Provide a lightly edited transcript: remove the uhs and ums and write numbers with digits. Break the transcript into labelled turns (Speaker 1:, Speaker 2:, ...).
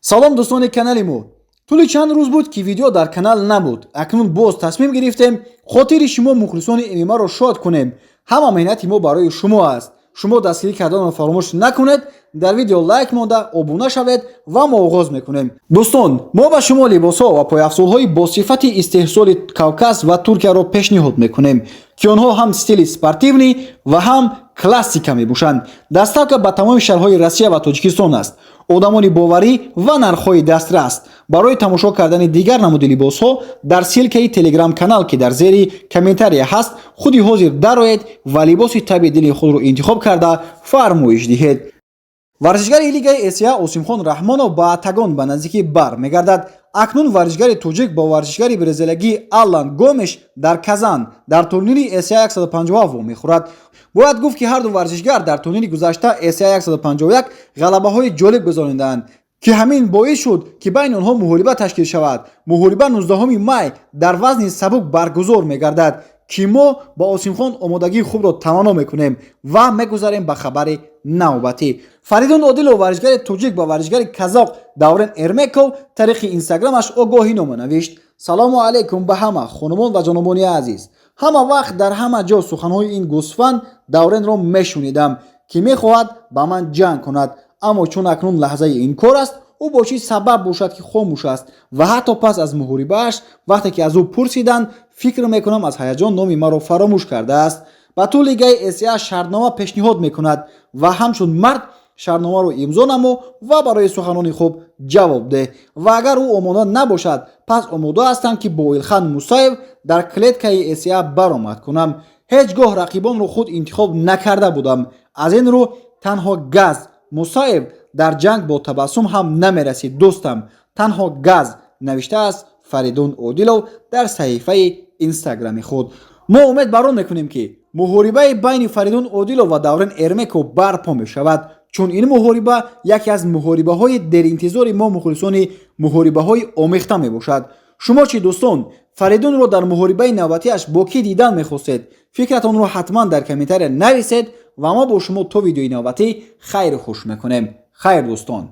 Speaker 1: Салом, дӯстони канали мо! Тӯли чанд рӯз буд, ки видео дар канал набуд. Акнун боз тасмим гирифтем хотири шумо, мухлисони ММА-ро шод кунем. Ҳама меҳнати мо барои шумо аст. Шумо дастгирӣ карданро фаромӯш накунед, дар видео лайк монда, обуна шавед ва мо оғоз мекунем. Дӯстон, мо ба шумо либосҳо ва пойафзолҳои бо сифати истеҳсоли Кавказ ва Туркияро пешниҳод мекунем, ки онҳо ҳам стили спортивный ва ҳам классика мебошанд. Доставка ба тамоми шаҳрҳои Россия ва Тоҷикистон аст. Одамони боварӣ ва нархҳои дастрас. Барои тамошо кардани дигар намуди либосҳо дар ссылкаи телеграм-канал, ки дар зери комментария ҳаст, худи ҳозир дароед ва либоси таби дили худро интихоб карда фармоиш диҳед. Варзишгари лигаи ACA Осимхон Раҳмонов ба октагон ба наздикӣ бар мегардад. Акнун варзишгари тоҷик бо варзишгари бразилиягӣ Аллан Гомеш дар Казан дар турнири ACA 157 вомехӯрад. Бояд гуфт, ки ҳарду варзишгар дар турнири гузашта ACA 151 ғалабаҳои ҷолиб гузаронидаанд, ки ҳамин боис шуд, ки байни онҳо муҳориба ташкил шавад. Муҳориба 19 май дар вазни сабук баргузор мегардад, ки мо ба Осимхон омодагии хубро таманно мекунем ва мегузарем ба хабари навбатӣ. Фаридун Одилов, варзишгари тоҷик, ба варзишгари казоқ Даврен Эрмеков тариқи инстаграмаш огоҳинома навишт: «Салому алайкум ба ҳама хонумон ва ҷанобони азиз. Ҳама вақт дар ҳама ҷо суханҳои ин гӯсфанд Давренро мешунидам, ки мехоҳад ба ман ҷанг кунад, аммо чун акнун лаҳзаи ин кор аст, ӯ бо чӣ сабаб бошад, ки хомӯш аст? Ва ҳатто пас аз муҳорибааш, вақте ки аз ӯ пурсиданд, фикр мекунам, аз ҳаяҷон номи маро фаромӯш кардааст. Ба ту лигаи ACA шартнома пешниҳод мекунад ва ҳамчун мард шартномаро имзо намо ва барои суханони хуб ҷавоб деҳ. Ва агар ӯ омода набошад, пас омода ҳастам, ки бо Илхан Мусаев дар клеткаи ACA баромад кунам. Ҳеҷ гоҳ рақибонро худ интихоб накарда будам, аз ин рӯ танҳо газ. Мусаев дар ҷанг бо табассум ҳам намерасид, дӯстам, танҳо газ», навиштааст Фаридун Одилов дар саҳифаи инстаграми худ. Мо умед барон мекунем, ки муҳорибаи байни Фаридун Одилов ва Даврен Эрмеков барпо мешавад, чун ин муҳориба яке аз муҳорибаҳои деринтизори мо, мухлисони муҳорибаҳои омехта мебошад. Шумо чӣ, дӯстон, Фаридунро дар муҳорибаи навбатиаш бо кӣ дидан мехостед? Фикратонро ҳатман дар комментария нависед ва мо бо шумо то видеои навбатӣ хайру хуш мекунем. Хайр, дӯстон.